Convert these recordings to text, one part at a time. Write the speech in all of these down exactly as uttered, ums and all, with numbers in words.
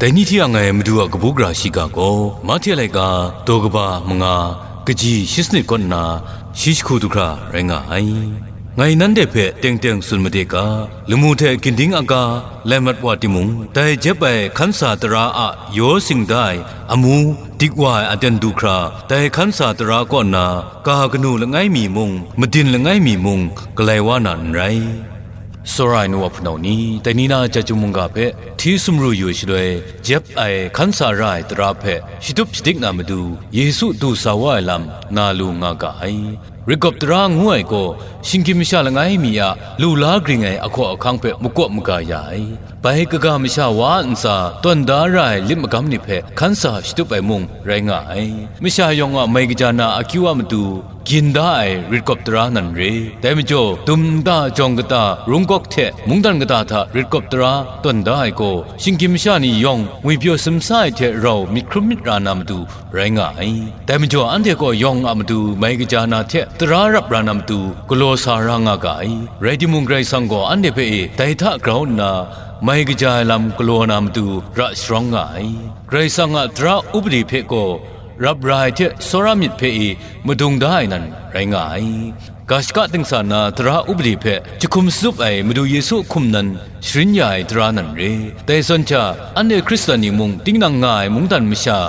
Dai ni hti yang ai Madu a kabu gara shiga gaw, Mahte laika, daw kaba manga, kaji shi sanit kaw nna, shi jahku du hkra rai nga ai. Ngai nanhte hpe teng teng tsun made ga, lamu hte ginding aga, lai mat wa timung, dai jep ai hkan sa tara a yaw sing da ai amu, dik wa ai aten du hkra, dai hkan sa tara kaw nna, ga kanu langai mi mung, madin langai mi mung, galai wa na n rai. Tsawra ai nu wa hpunau ni, dai ni na Chyum mungga hpe hti sumru yu ai shaloi, jep ai hkan sa ra ai tara hpe shatup shadik na matu, Yesu du sa wa ai lam na lu nga ga ai. Rit gawp tara ngu ai gaw, shinggyim masha langai mi a lu la gring ai ahkaw ahkang hpe makaw maga ya ai. Bai kaga masha wa a ntsa tawn da ra ai lit magam ni hpe hkan sa shatup ai mung rai nga ai. Masha yawng a mai kaja na akyu a matu, gyin da ai rit gawp tara nan re. Dai majaw, dum nta jawng kata, rungkawk hte mungdan kata hta rit gawp tara tawn da ai gaw, shinggyim masha ni yawng ngwipyaw simsa ai hte rau myit hkrum myit ra na matu rai nga ai. Dai majaw, anhte gaw yawng a matu mai kaja na hte tara rap ra na matu galaw sa ra nga ga ai. Rai timung, Karai Kasang gaw anhte hpe e dai hta grau nna, mai kaja ai lam galaw na matu ra sharawng nga ai. Karai Kasang a tara upadi hpe gaw, rap ra ai hte tsawra myit hpe e madung da ai nan rai nga ai. Ga shaka dingsa na tara upadi hpe jahkum shatup ai Madu Yesu hkum nan sharin ya ai tara nan re. Dai zawn hta, anhte Hkristan ni mung tinang nga ai mungdan masha,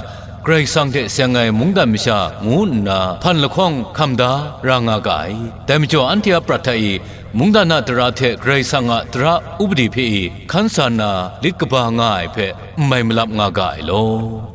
Karai Kasang hte seng ai mungdan masha ngu nna hpan lahkawng hkam da ra nga ga ai. Dai majaw, anhte a prat hta e mungdan a tara hte Karai Kasang a tara upadi hpe e hkan sa nna lit kaba nga ai hpe n mai malap nga ga ai law.